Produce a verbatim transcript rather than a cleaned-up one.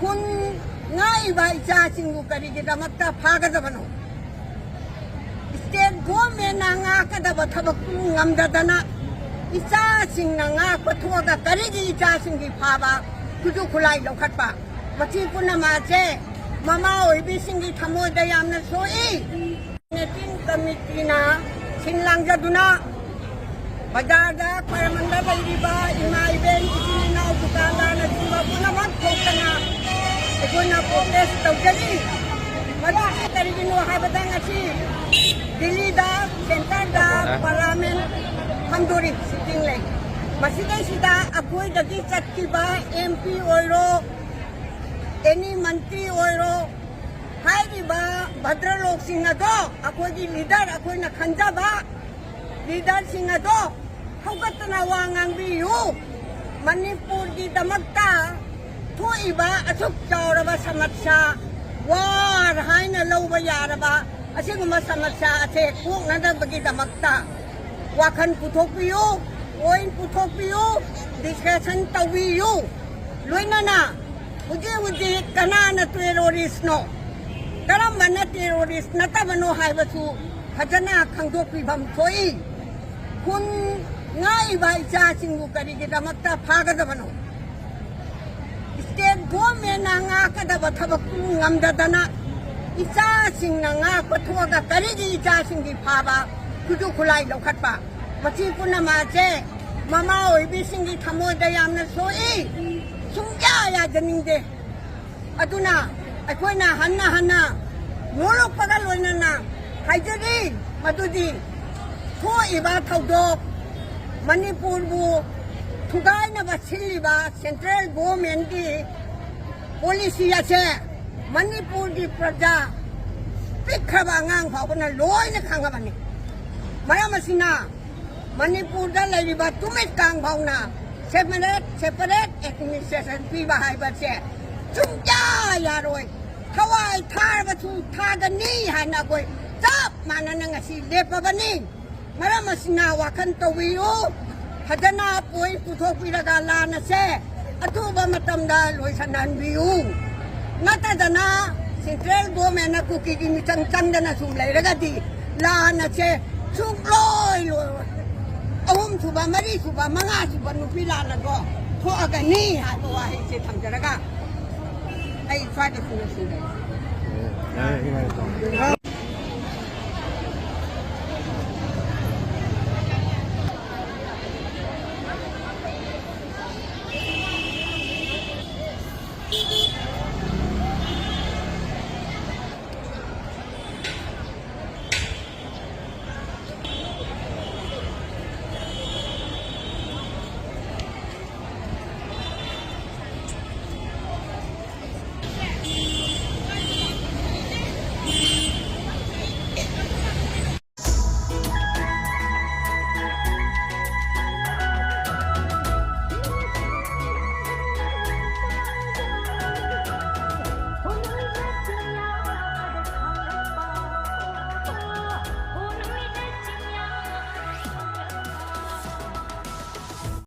ꯈꯨꯟ ꯉꯥꯛꯏꯕ ꯏꯆꯥꯁꯤꯡꯕꯨ ꯀꯔꯤꯒꯤꯗꯃꯛꯇ ꯐꯥꯒꯗꯕꯅꯣ? ꯁ꯭ꯇꯦꯠ ꯒꯣꯔꯃꯦꯟꯅ ꯉꯥꯛꯀꯗꯕ ꯊꯕꯛꯇꯨ ꯉꯝꯗꯗꯅ ꯏꯆꯥꯁꯤꯡꯅ ꯉꯥꯛꯄ ꯊꯣꯛꯑꯒ ꯀꯔꯤꯒꯤ ꯏꯆꯥꯁꯤꯡꯒꯤ ꯐꯥꯕ, ꯈꯨꯠꯁꯨ ꯈꯨꯠꯂꯥꯏ ꯂꯧꯈꯠꯄ? ꯃꯁꯤ ꯄꯨꯝꯅꯃꯛ ꯑꯁꯦ ꯃꯃꯥ ꯑꯣꯏꯕꯤꯁꯤꯡꯒꯤ ꯊꯃꯣꯏꯗ ꯌꯥꯝꯅ ꯁꯣꯛꯏ꯫ ꯃꯦꯇꯤꯡ ꯀꯃꯤꯇꯤꯅ ꯁꯤꯟ ꯂꯥꯡꯖꯗꯨꯅ ꯕꯖꯥꯔꯗ ꯈ꯭ꯋꯥꯏꯔꯝꯕꯟꯗ ꯂꯩꯔꯤꯕ ꯏꯃꯥ ꯏꯕꯦꯟ ꯏꯆꯤꯜ ꯏꯅꯥꯎ ꯗꯨꯀꯥꯟꯗꯥꯔꯅꯆꯤꯡꯕ ꯄꯨꯝꯅꯃꯛ ꯊꯣꯛꯇꯅ ꯑꯩꯈꯣꯏꯅ ꯄ꯭ꯔꯣꯇꯦꯁ ꯇꯧꯖꯔꯤ꯫ ꯃꯗꯨꯗꯤ ꯀꯔꯤꯒꯤꯅꯣ ꯍꯥꯏꯕꯗ ꯉꯁꯤ ꯗꯤꯜꯂꯤꯗ ꯁꯦꯟꯇꯔꯗ ꯄꯥꯔꯂꯥꯃꯦꯟ ꯐꯝꯗꯣꯔꯤ, ꯁꯤꯇꯤꯡ ꯂꯩ꯫ ꯃꯁꯤꯗꯩꯁꯤꯗ ꯑꯩꯈꯣꯏꯗꯒꯤ ꯆꯠꯈꯤꯕ ꯑꯦꯝ ꯄꯤ ꯑꯣꯏꯔꯣ, ꯑꯦꯅꯤ ꯃꯟꯇ꯭ꯔꯤ ꯑꯣꯏꯔꯣ, ꯍꯥꯏꯔꯤꯕ ꯚꯗ꯭ꯔꯂꯣꯛꯁꯤꯡ ꯑꯗꯣ, ꯑꯩꯈꯣꯏꯒꯤ ꯂꯤꯗꯔ, ꯑꯩꯈꯣꯏꯅ ꯈꯟꯖꯕ ꯂꯤꯗꯔꯁꯤꯡ ꯑꯗꯣ ꯍꯧꯒꯠꯇꯅ ꯋꯥ ꯉꯥꯡꯕꯤꯌꯨ꯫ ꯃꯅꯤꯄꯨꯔꯒꯤꯗꯃꯛꯇ ꯊꯣꯛꯏꯕ ꯑꯁꯨꯛ ꯆꯥꯎꯔꯕ ꯁꯃꯁ꯭ꯌꯥ, ꯋꯥꯔ ꯍꯥꯏꯅ ꯂꯧꯕ ꯌꯥꯔꯕ ꯑꯁꯤꯒꯨꯝꯕ ꯁꯃꯁ꯭ꯌꯥ ꯑꯁꯦ ꯀꯣꯛꯅꯅꯕꯒꯤꯗꯃꯛꯇ ꯋꯥꯈꯜ ꯄꯨꯊꯣꯛꯄꯤꯌꯨ, ꯄꯣꯏꯟ ꯄꯨꯊꯣꯛꯄꯤꯌꯨ, ꯗꯤꯁꯀꯁꯟ ꯇꯧꯕꯤꯌꯨ꯫ ꯂꯣꯏꯅꯅ ꯍꯧꯖꯤꯛ ꯍꯧꯖꯤꯛ ꯀꯅꯥꯅ ꯇꯦꯔꯣꯔꯤꯁꯅꯣ, ꯀꯔꯝꯕꯅ ꯇꯦꯔꯣꯔꯤꯁ ꯅꯠꯇꯕꯅꯣ ꯍꯥꯏꯕꯁꯨ ꯐꯖꯅ ꯈꯪꯗꯣꯛꯄꯤꯐꯝ ꯊꯣꯛꯏ꯫ ꯈꯨꯟ ꯉꯥꯛꯏꯕ ꯏꯆꯥꯁꯤꯡꯕꯨ ꯀꯔꯤꯒꯤꯗꯃꯛꯇ ꯐꯥꯒꯗꯕꯅꯣ? ꯁ꯭ꯇꯦꯠ ꯒꯣꯔꯃꯦꯟꯅ ꯉꯥꯛꯀꯗꯕ ꯊꯕꯛꯇꯨ ꯉꯝꯗꯗꯅ ꯏꯆꯥꯁꯤꯡꯅ ꯉꯥꯛꯄ ꯊꯣꯛꯑꯒ ꯀꯔꯤꯒꯤ ꯏꯆꯥꯁꯤꯡꯒꯤ ꯐꯥꯕ, ꯈꯨꯠꯁꯨ ꯈꯨꯠꯂꯥꯏ ꯂꯧꯈꯠꯄ? ꯃꯁꯤ ꯄꯨꯝꯅꯃꯛ ꯑꯁꯦ ꯃꯃꯥ ꯑꯣꯏꯕꯤꯁꯤꯡꯒꯤ ꯊꯃꯣꯏꯗ ꯌꯥꯝꯅ ꯁꯣꯛꯏ꯫ ꯁꯨꯡꯌꯥ ꯌꯥꯖꯅꯤꯡꯗꯦ꯫ ꯑꯗꯨꯅ ꯑꯩꯈꯣꯏꯅ ꯍꯟꯅ ꯍꯟꯅ ꯅꯣꯛꯂꯛꯄꯒ ꯂꯣꯏꯅꯅ ꯍꯥꯏꯖꯔꯤ ꯃꯗꯨꯗꯤ ꯊꯣꯛꯏꯕ ꯊꯧꯗꯣꯛ, ꯃꯅꯤꯄꯨꯔꯕꯨ ꯊꯨꯒꯥꯏꯅꯕ ꯁꯤꯜꯂꯤꯕ ꯁꯦꯟꯇ꯭ꯔꯦꯜ ꯒꯣꯔꯃꯦꯟꯒꯤ ꯄꯣꯂꯤꯁꯤ ꯑꯁꯦ ꯃꯅꯤꯄꯨꯔꯒꯤ ꯄ꯭ꯔꯖꯥ, ꯄꯤꯛꯈ꯭ꯔꯕ ꯑꯉꯥꯡ ꯐꯥꯎꯕꯅ ꯂꯣꯏꯅ ꯈꯪꯉꯕꯅꯤ꯫ ꯃꯔꯝ ꯑꯁꯤꯅ ꯃꯅꯤꯄꯨꯔꯗ ꯂꯩꯔꯤꯕ ꯇꯨꯃꯤꯠ ꯀꯥꯡ ꯐꯥꯎꯅ ꯁꯦꯄꯔꯦꯠ, ꯁꯦꯄꯔꯦꯠ ꯑꯦꯗꯃꯤꯅꯤꯁꯇ꯭ꯔꯦꯁꯟ ꯄꯤꯕ ꯍꯥꯏꯕꯁꯦ ꯁꯨꯡꯌꯥ ꯌꯥꯔꯣꯏ꯫ ꯊꯋꯥꯏ ꯊꯥꯔꯕꯁꯨ ꯊꯥꯒꯅꯤ ꯍꯥꯏꯅ ꯑꯩꯈꯣꯏ ꯆꯞ ꯃꯥꯟꯅꯅ ꯉꯁꯤ ꯂꯦꯞꯄꯕꯅꯤ꯫ ꯃꯔꯝ ꯑꯁꯤꯅ ꯋꯥꯈꯜ ꯇꯧꯕꯤꯌꯨ, ꯐꯖꯅ ꯄꯣꯏꯟ ꯄꯨꯊꯣꯛꯄꯤꯔꯒ ꯂꯥꯟ ꯑꯁꯦ ꯑꯊꯨꯕ ꯃꯇꯝꯗ ꯂꯣꯏꯁꯤꯟꯍꯟꯕꯤꯌꯨ꯫ ꯅꯠꯇꯗꯅ central governmentꯅ ꯀꯨꯀꯤꯒꯤ ꯃꯤꯆꯪ ꯆꯪꯗꯅ ꯁꯨꯝ ꯂꯩꯔꯒꯗꯤ ꯂꯥꯟ ꯑꯁꯦ ꯁꯨꯡꯂꯣꯏ ꯂꯣꯏꯔꯣꯏ꯫ ꯑꯍꯨꯝꯁꯨꯕ, ꯃꯔꯤꯁꯨꯕ, ꯃꯉꯥꯁꯨꯕ ꯅꯨꯄꯤ ꯂꯥꯟ ꯑꯗꯣ ꯊꯣꯛꯑꯒꯅꯤ ꯍꯥꯏꯕ ꯋꯥꯍꯩꯁꯦ ꯊꯝꯖꯔꯒ ꯑꯩ ꯁ꯭ꯋꯥꯏꯗ ꯁꯨꯝ ꯂꯣꯏꯁꯤꯟꯖꯔꯦ꯫